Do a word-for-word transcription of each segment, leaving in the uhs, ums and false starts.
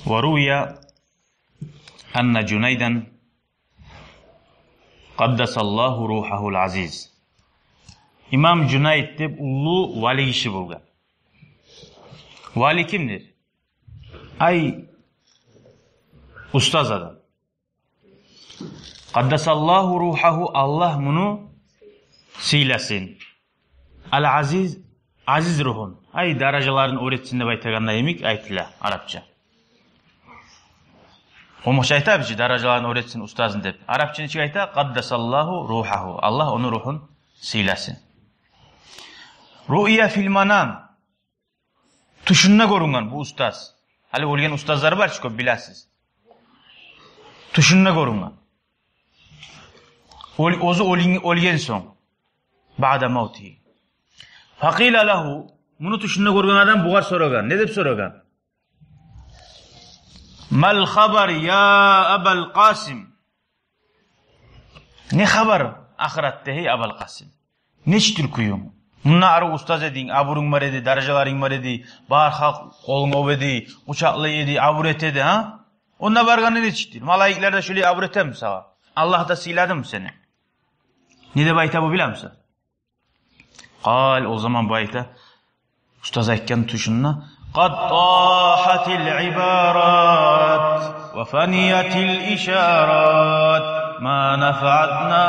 وروي أن جنيدا قدس الله روحه العزيز. Имам Жунайд деп уллу вали гиши болгъан. Вали кимдир? Ай, устаз адам. قدس الله روحه, Аллагь муну сыйласын. العزيز, азиз ругьун. Ай, даражаларын оьр этсин деп айтагъанда йимик айтыла арапча. Къумукъча айтабыз чы, даражаларын оьр этсин устазны деп. Арапча нечик айта? قدس الله روحه. Аллагь ону ругьун сыйласын. رؤي في المنام. Тюшюнде гёрюнген бу устаз. Гьали оьлген устазлар бар чы кёп, билесиз. Тюшюнде гёрюнген. Оьл-, оьзю оьлин-, оьлген сонг. بعد موته. فقيل له, муну тюшюнде гёрген адам бугъар сорагъан. Не деп сорагъан? ما الخبر يا أبا القاسم؟ Не хабар ахыратда, гьей Абул Къасим? Нечикдир кююнг? Мунда арив устаз эдинг, абурунг бар эди, даражаларынг бар эди, бар халкъ къолунга оьбе эди, къучакълай эди, абур эте эди, гьа? Онда баргъанда нечикдир? Малайиклер де шолай абур этеми сагъа? Аллагь да сыйладымы сени? Не деп айта бу, билемисиз? قال, о заман бу айта, устаз айтгъан тюшюнде: قد طاحت العبارات وفنيت الإشارات ما نفعتنا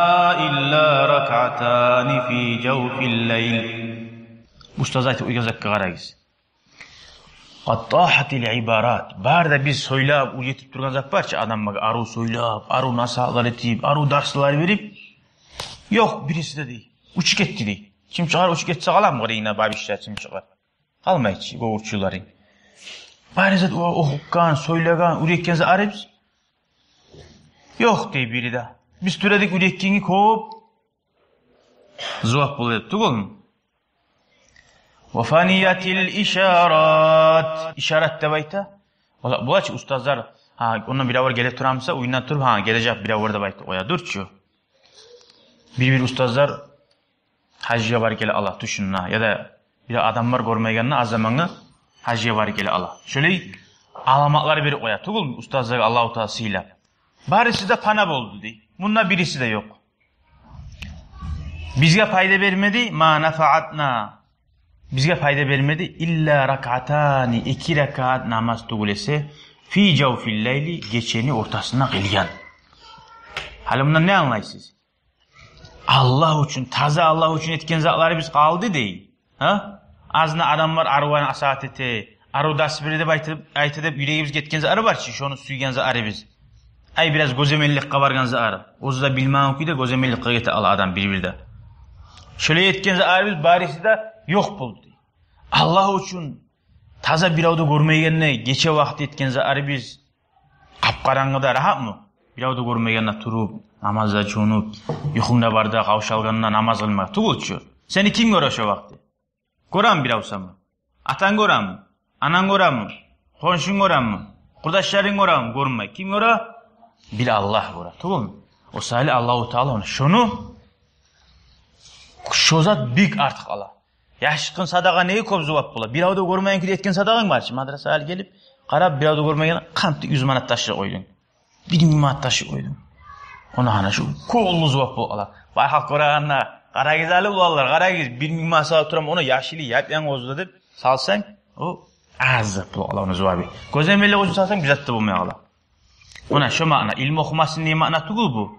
إلا ركعتان في جوف الليل. Устаз айтып къойгъан затгъа къарагъыз. قد طاحت العبارات. Бары да биз сёйлеп уьйретип тургъан зат бар чы, адамлагъа арив сёйлеп, арив насигьатлар этип, арив дарслар берип, ёкъ бириси де, дей, учуп гетди, дей. Чымчыкълар учуп гетсе, къаламы къырыйына бабишлер, чымчыкълар? Къалмай чы, гёгюрчюнлеринг. Бары зат о-, охугъан, сёйлеген, уьйретген зат арив биз. Ёкъ, дей бири де. Биз тюредик уьйретгенге кёп зувап болду деп тюгюлмю? وفنيت الإشارات. Ишарат деп айта. Бола-, бола чы устазлар, гьа, ондан биревлер геле турамыса, уьюнден туруп, гьа, гележек биревлер деп айтып къоя, дюрчю. Бир-бир устазлар гьажгъа барып геле ала тюшюнде, яда бир адамлар гёрмейгенде аз замангъа гьажгъа барып геле ала. Шолай аламатлар берип къоя тюгюлмю устазлагъа Аллагьу Таала сыйлап. Барысы да пана болду, дей. Мунда бириси де ёкъ. Бизге пайда бермеди, ما نفعتنا. Бизге пайда бермеди, إلا ركعتان, эки ракаат намаз тюгюл эсе, في جوف الليل, гечени ортасында къылгъан. Гьали мундан не англайсыз? Аллагь учун, таза Аллагь учун этген затларыбыз къалды, дей. Гьа? Азны адамлар арив насигьат эте, арив дарс бере деп айтып, айта деп юрегибиз гетген затлар бар чы, шону сюйген затларыбыз. Ай, бираз гёземелликге баргъан затлар. Оьзю де билмеген кюйде гёземелликге гете ала адам бир-бирде. Шолай этген затларыбыз барысы да ёкъ болду, дей. Аллагь учун таза бирев де гёрмейгенде гече вакъти этген затларыбыз, къап-къарангыда рагьатмы? Бирев де гёрмейгенде туруп, намазда жувунуп, юхунг да барда, къавшалгъанда намаз къылмагъа тюгюл чю. Сени ким гёре шо вакъти? Гёреми бирев сени? Атанг гёреми? Ананг гёреми? Хоншунг гёреми? Къурдашларынг гёреми? Гёрмей. Ким гёре? Бир Аллагь гёре. Тюгюлмю? О саялы Аллагьу Таала ону, шону, шо зат бек артыкъ ала. Яшыртгъын садагъа неге кёп зувап бола? Бирев де гёрмейген кюйде этген садагъанг бар чы, мадрасагъа гелип, къарап, бирев де гёрмейген, къамтып юз манат ташлап къойдунг. Бир минг манат ташлап къойдунг. Она гьана шу кёп уллу зувап болуп къала. Бары халкъ гёрегенде, къарагъыз гьали, уланлар, къарагъыз, бир минг манат салып турам, она яшыл, яп-янгы оьзю де деп салсанг, о аз зат болуп къала, ону зувабы. Гёземеллик учун салсанг, бир зат да болмай къала. Она шо маъна, илму охумасын деген маъна тюгюл бу.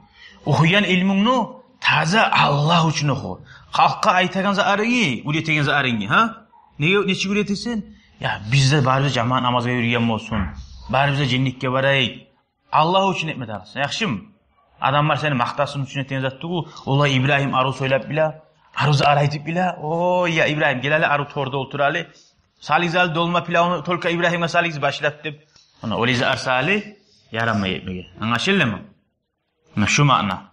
Охуйгъан илмунгну таза Аллагь учун оху. Халкъгъа айтагъан затларынгны, уьйретеген затларынгны, гьа? Неге, нечик уьйретесен? Я, биз де барыбыз жамаат намазгъа юрюйген болсун. Барыбыз да женнетге барайыкъ. Аллагь учун этме тарыкъсан, яхшымы? Адамлар сени макътасын учун этеген зат тюгюл. Олай Ибрагьим арив сёйлеп биле, арив зат айтып биле. Ой, я Ибрагьим, гел гьали, арив торда олтур гьали. Салыгъыз гьали долма пилавну, только Ибрагьимге салыгъыз башлап деп. Она олай зат арса гьали, ярамай этмеге. Англашылдымы? Муна шу маъна.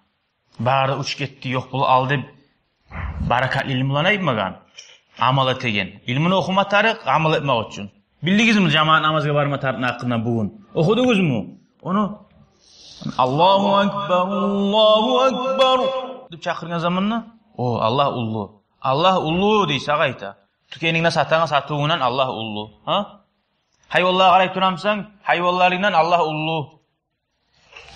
Бары учуп гетди, ёкъ болуп къалды деп, баракатлы илмуланы айтмагъан. Амал этеген. Илмуну охума тарыкъ, амал этмек учун. Билдигизми жамаат намазгъа барма тарыкъны гьакъында бугюн? Охудугъузму ону? Аллагьу акбар, Аллагьу акбар деп чакъыргъан заманда, о, Аллагь уллу. Аллагь уллу дей сагъа айта. Тюкенинге сатагъан сатывунгдан Аллагь уллу. Гьа? Гьайванлагъа къарай турамысан, гьайванларынгдан Аллагь уллу.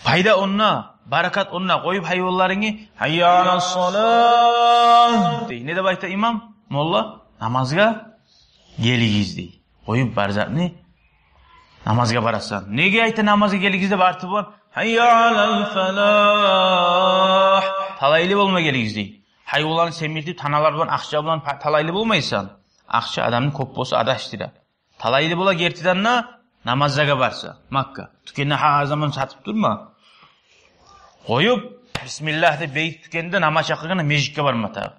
Пайда онда, баракат онда. Къоюп гьайванларынгны, «Гьайя аля-с-салагь» дей. Не деп айта имам, молла? «Намазгъа гелигиз» дей. Къоюп бар затны, намазгъа барасан. Неге айта «намазгъа гелигиз» деп арты булан? «Гьайя аля-л-фалагь». Талайлы болма гелигиз дей. Гьайванланы семиртип, таналар булан, акъча булан па-, талайлы болмайсан. Акъча адамны кёп болса адашдыра. Талайлы бола гертиден де намазлагъа барса. Макка. Тюкенде гьар заман сатып турма. Къоюп, бисмиллагь деп бегит тюкенде, намаз чакъыргъанда межитге барма тарыкъ.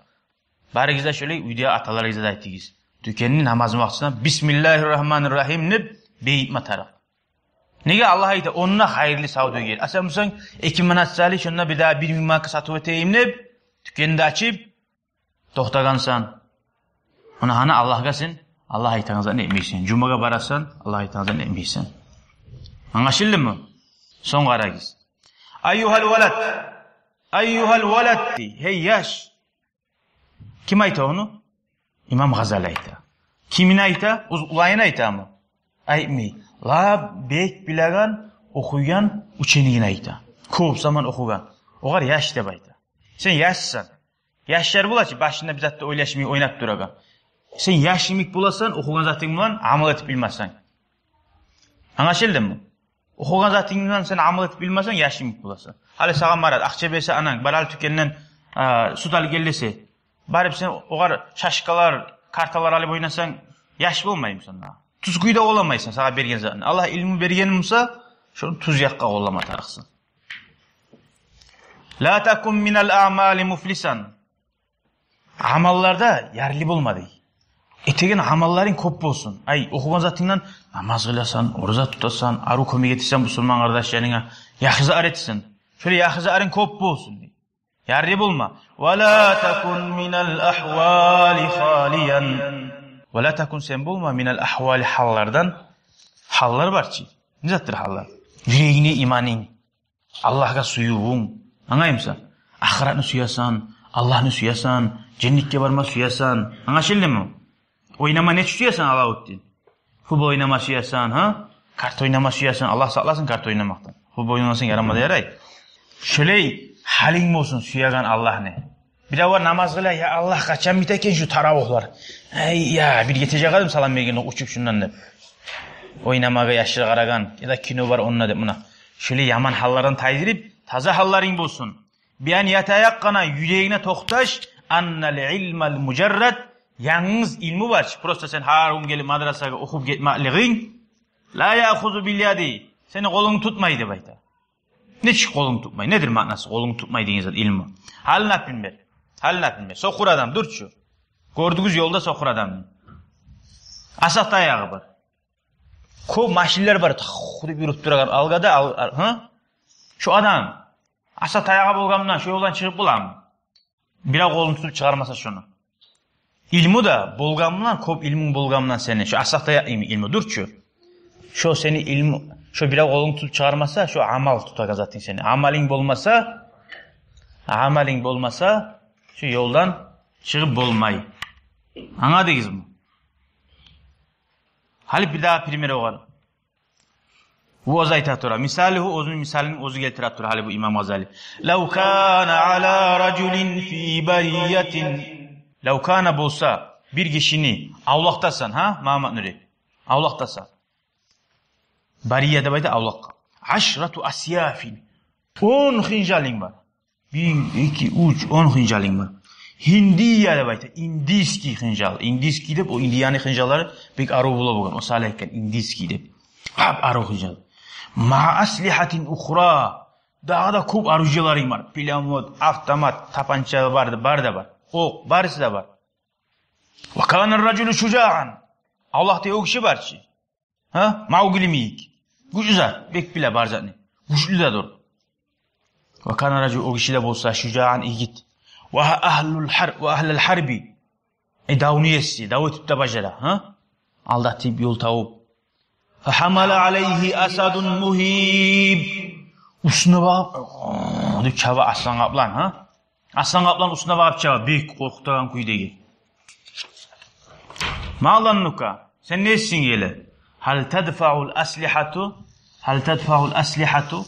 Барыгъыз да шолай, уьйде аталарыгъызгъа да айтыгъыз. Тюкенни намаз вакътисинде «Бисмиллагьи-р-рагьмани-р-рагьим» деп бегитме тарыкъ. Неге? Аллагь айта, онда хайырлы савдюгер. А сен бусанг, эки манат сали, шонда бир дагъы бир минг манатгъа сатып этейим деп, тюкенни ачып, токътагъансан. Муна гьана Аллагьгъа сен, Аллагь айтагъан затны этмейсен. Жумагъа барасан, Аллагь айтагъан затны этмейсен. Англашылдымы? Сонг къарагъыз. «Айюгьал валад». «Айюгьал валад» дей. Гьей яш. Ким айта ону? Имам Гъазали айта. Кимни айта? Оьз уланын айтамы? Айтмай. Лап бек билеген, охуйгъан ученигин айта. Кёп заман охугъан. Огъар яш деп айта. Сен яшсан. Яшлар бола чы, башында бир зат да ойлашмай, ойнап турагъан. Сен яш йимик боласан, охугъан затынг булан амал этип билмесенг. Англашылдымы? Охугъан затынг булан сен амал этип билмесенг, яш йимик боласан. Гьали сагъа, Марат, акъча берсе ананг, бар гьали тюкенден, а, сют ал гел десе, барып сен огъар шашкалар, карталар алып ойнасанг, яш болмаймысан дагъы? Тюз кюйде къолламайсан сагъа берген затны. Аллагь илму берген буса, шону тюз якъгъа къоллама тарыкъсан. «Ла такун минал аъмали муфлисан». Амалларда ярлы болма дей. Этеген амалларынг кёп болсун. Ай, охугъан затынгдан намаз къыласан, ораза тутасан, арив кёмек этесен бусурман къардашларынга, яхшы затлар этесен. Шолай яхшы затларынг кёп болсун дей. Ярлы болма. «Ва ла такун минал агьвали халиян». «Ва ла такун», сен болма, «минал агьвали», гьаллардан. Гьаллар бар чы. Не затдыр гьаллар? Юрегингни иманынг, Аллагьгъа сюювюнг. Англаймысан? Ахыратны сюесен, Аллагьны сюесен, женнетге барма сюесен. Англашылдымы? Ойнама нечик сюесен, Алавутдин? Футбол ойнама сюесен, гьа? Карта ойнама сюесен, Аллагь сакъласын карта ойнамакъдан. Футбол ойнамасанг, ярамаса да ярай. Шолай гьалынг болсун сюеген Аллагьны. Бирев бар намаз къыла, я Аллагь, къачан бите экен шу таравигьлер? Ай, я, бир гетежек эдим салам бергенде учуп шундан деп. Ойнамагъа яшлар къарагъан, яда кино бар онда деп, муна. Шолай яман гьаллардан тайдырып, таза гьалларынг болсун. «Би ан ятаякъкъана», юрегинге токъташ, «аннал илмал мужаррад», янгыз илму бар чы, просто сен гьар гюн гелип мадрасагъа охуп гетмеклигинг, «ла яхузу бил яди», сени къолунгну тутмай деп айта. Нечик къолунгну тутмай? Недир маънасы къолунгну тутмай деген зат, илму? Гьали, например, гьали, например, сокъур адам, дюрчю. Гёрдюгюз ёлда сокъур адамны. Асакъ таягъы бар. Кёп машинлер бар, тах деп юрюп турагъан алгъада, ал-, ал-, гьа? Шо адам асакъ таягъы болгъан булан шо ёлдан чыгъып боламы? Бирев къолун тутуп чыгъармаса шону. Илму да болгъан булан, кёп илмунг болгъан булан сени, шо асакъ таякъ йимик илму дюрчю. Шо сени илму, шо бирев къолунг тутуп чыгъармаса, шо амал тутагъан затынг сени. Амалынг болмаса, амалынг болмаса, шо ёлдан чыгъып болмай. Англадыгъызмы? Гьали бир дагъы пример огъар. Бу оьзю айта тура. Мисалугьу, оьзюню мисалын оьзю гелтире тура гьали бу имам Гъазали. «Лав кана ала ражулин фи бариятин». Лав кана болса, бир гишини авлакъдасан, гьа, Магьаммат Нури? Авлакъдасан. Бария деп айта авлакъгъа. «Ашрату асяфин». Он хынжалынг бар. Бир, эки, уьч, он хынжалынг бар. «Гьиндия» деп айта, индийский хынжал. Индийский деп, о Индияны хынжаллары бек арив бола болгъан. О сала экен, индийский деп. Ап-арив хынжал. «Ма аслигьатин ухра». Дагъы да кёп оружиеларынг бар. Пулемёт, автомат, тапанча бар, бар да бар. Окъ, барысы да бар. «Ва кана ражулу шужаан». Авлакъда о гиши бар чы. Гьа? Маугли йимик. Гючлю зат, бек биле бар затны. Гючлю де дюр. «Ва кана ражул», о гиши де болса, «шужаан», игит. «Ва агьлул гьар-, ва агьлул гьарби». Э, давну еси, дав этип де бажара, гьа? Алдатып, ёл табып. «Фагьамала алайгьи асадун мугьиб». Уьстюне багъып, о, деп чаба аслан къаплан, гьа? Аслан къаплан уьстюне багъып чаба, бек къоркъутагъан кюйдеги. «Ма заннука», сен не эсинге геле? Гьал тадфагьул аслигьату, гьал тадфагьул аслигьату.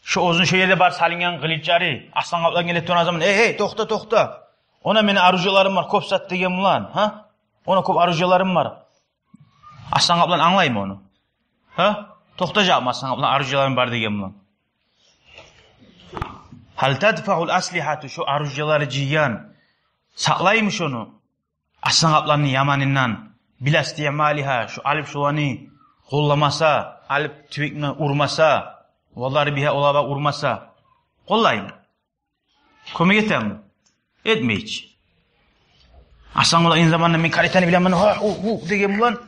Шо оьзюню шо ерде бар салынгъан къылычлары, арслан къаплан геле турагъан заман, «Эй, эй, токъта, токъта. Она мени оружиелерим бар, кёп зат», — деген булан, гьа? «Она кёп оружиелерим бар». Арслан къаплан англаймы ону? Гьа? Токътажакъмы арслан къаплан оружиелерим бар деген булан? Гьал тадфагьул аслигьату, шо оружиелер жыйгъан, сакълаймы шону арслан къапланны яманындан, била истиъмалигьа, шо алып шоланы къолламаса, алып тюбекни урмаса, ва дарбигьа, олагъа урмаса, къоллаймы? Кёмек этеми? Этмей чи. Арслан къаплан ин заманда мен каратени билемен, гьа, у, у деген булан,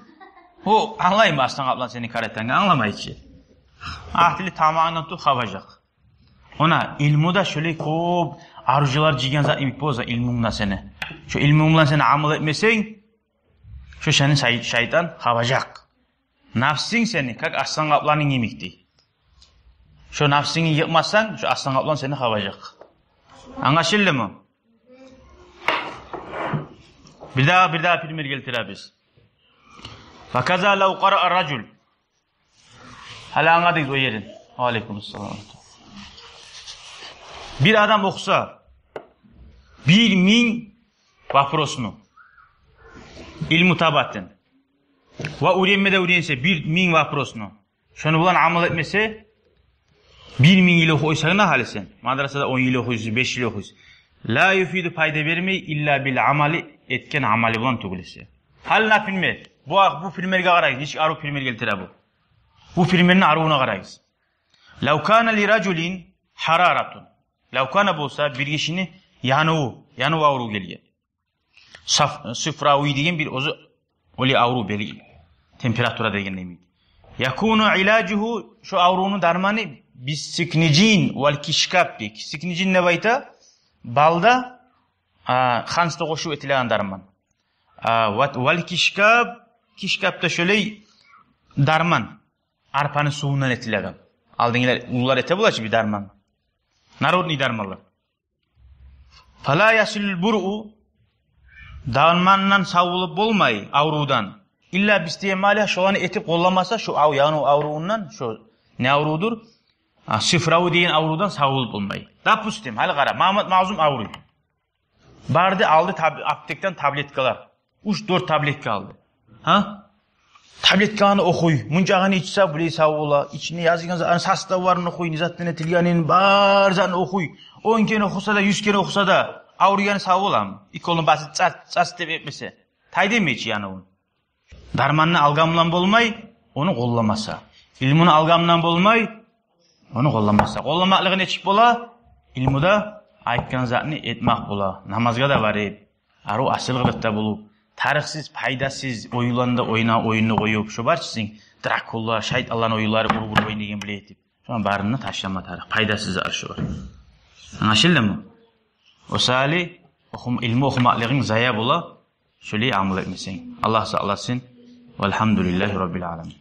о англаймы арслан къаплан сени каратенгни? Англамай чы. Ахтили тамагъындан тутуп хабажакъ. Она илмуда шолай кёп оружиелер жыйгъан зат йимик болса илмунгда сени, шо илмунг булан сени амал этмесенг, шо сени шай-, шайтан хабажакъ. Напсинг сени, как арслан къапланынг йимик дей. Шо напсингни йыкъмасанг, шо арслан къаплан сени хабажакъ. Англашылдымы? Бирдагъы, бирдагъы пример гелтиребиз. Факаза лав къараа ражул. Гьали англадыгъыз о ерин. Ва алейкум ассалам. Бир адам охуса бир минг вопросну, илму табатын, ва уьйренме де уьйренсе бир минг вопросну, шону булан амал этмесе, бир минг йыл охуйсанг да гьали сен, мадрасада он йыл охуйсуз, беш йыл охуйсуз, ла юфиду, пайда бермей, илла бил амали, этген амалы булан тюгюл эсе. Гьали, например, бу, бу примерге къарагъыз, нечик арив пример гелтире бу. Бу примерни аривюне къарагъыз. Лав кана ли ражулин гьараратун. Лав кана болса бир гишини януву, янув аврув гелген. Саф-, сифрави деген бир оьзю олай аврув, белги, температура деген йимик. Якуну илажугьу, шо аврувну дарманы, бис сикнижин вал кишкаб дей. Сикнижин деп айта, балда, а, ханс да къошуп этилеген дарман. А, ват-, вал кишкаб, кишкаб да шолай дарман. Арпаны сувундан этилеген. Алдынгылар, уллулар эте бола чы бир дарман. Народный дарманлар. Фала ясилул буру, дармандан савулуп болмай, аврувдан. Илла бистиъмали, шоланы этип къолламаса, шо ав-, янув аврувундан, шо не аврувдур? А, сифрави деген аврувдан савулуп болмай. Допустим, гьали къара, Магьаммат Магъзум авруй. Барды, алды таб-, аптекдан таблеткалар. Уьч-дёрт таблетка алды. Гьа? Таблеткаланы охуй. Мунчагъыны ичсе, булай сав бола. Ичинде язылгъан затланы, составларын охуй, не затдан этилгенин, бар затны охуй. Он керен охуса да, юз керен охуса да, авругъаны сав боламы? Уколну басып, цац, цац деп этмесе. Тай демей чи янувун. Дарманны алгъан булан болмай, ону къолламаса. Илмуну алгъан булан болмай, ону къолламаса. Къолламакълыгъы нечик бола? Илмуда айтгъан затны этмек бола. Намазгъа да барып, арив асил къылыкъда болуп, тарыкъсыз, пайдасыз оюнланы да ойна-, оюнну къоюп, шо бар чы сизин дракулалар, шайтанланы оюнлары, уруп-уруп ойнайгъан булай этип. Шону барын да ташлама тарыкъ. Пайдасыз зат шолар. Англашылдымы? О саялы охум-, илму охумакълыгъынг зая бола, шолай амал этмесенг. Аллагь сакъласын. Валгьамдулиллагьи раббил аламин.